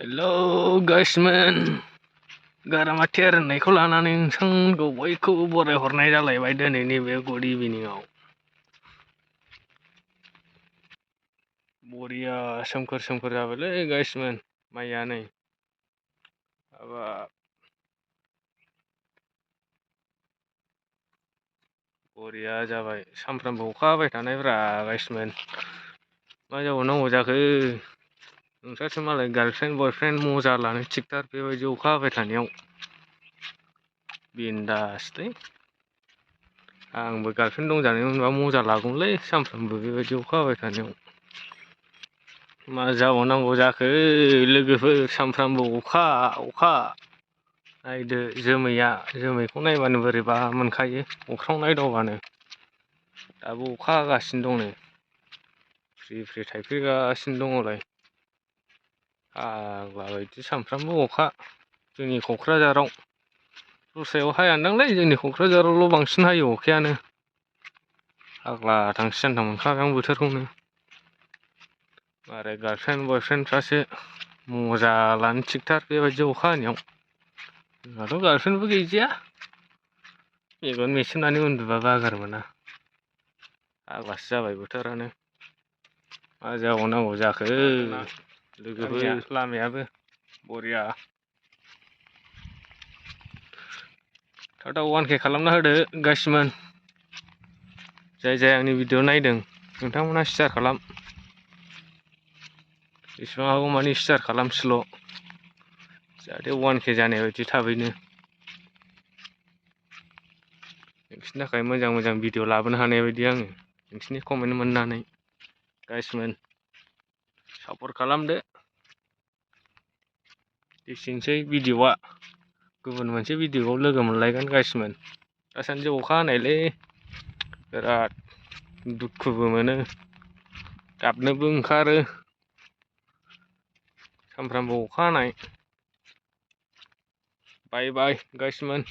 Hello गाइसमोन, गारामा थेर होननायखौ लानानै नोंथांमोनखौ बयखौबो बरायहरनाय जालायबाय दिनैनि बे गुड इभिनिंआव। बरिया सोमखोर सोमखोर जाबायलै गाइसमोन माइया नै। हाबाब बरिया जाबाय, सामफ्रामबो अखा हाबाय थानायब्रा गाइसमोन। मा जाबावनांगौ जाखो, नोंसोरसो मालाय गार्लफ्रेन्ड बयफ्रेन्ड मजा लानो थिगथार बेबायदि अखा हाबाय थानायाव। बिन्दासलै, आंबो गार्लफ्रेन्ड दंजानाय मोनबा मजा लागौमोनलै सानफ्रामबो बेबायदि अखा हाबाय थानायाव। मा जाबावनांगौ जाखो लोगोफोर, सानफ्रामबो अखा अखा। नायदो जोमैखौ नायबानो बोरैबा मोनखायो अख्राङाव नायदावबानो। दाबो अखा हागासिनो दं नै, फ्रि फ्रि थाइफ्रिगासिनो दङलाय। फाग्ला बायदि सानफ्रामबो अखा जोंनि क'क्राझाराव। दस्रायाव हायानदांलै, जोंनि क'क्राझारावल' बांसिन हायो अखायानो। फाग्ला थांसि थांथां मोनखाबाय आं बोथोरखौनो। मारै गार्लफ्रेन्ड बयफ्रेन्डफ्रासो मजा लानो थिगथार बेबायदि अखा हानायाव। जोंहाथ' गार्लफ्रेन्डबो गैजाया, मेगन मेसेबनानै उन्दुबाबो आगोर मोना। फाग्लासो जाबाय बोथोरानो। मा जाबावनांगौ जाखो लोगोफोर, लामायाबो बरिया। टाटा 1K खालामना होदो गाइसमोन। जाय जाय आंनि भिडिअ नायदों नोंथांमोना शेयार खालाम। जेसेबां हागौ मानि शेयार खालामसैल', जाहाथे 1K जानाय बायदि थाबैनो। नोंसिनि थाखाय मोजां मोजां भिडिअ लाबोनो हानाय बायदि आङो, नोंसिनि कमेन्ट मोननानै। गाइसमोन सापर्ट खालामदो। एसेनोसै भिडिअआ, गुबुन मोनसे भिडिअआव लोगो मोनलायगोन गाइसमोन। दासान्दि अखा हानायलै बिराद दुखुबो मोनो, गाबनोबो ओंखारो। सानफ्रामबो अखा हानाय। बाय बाय गाइसमोन।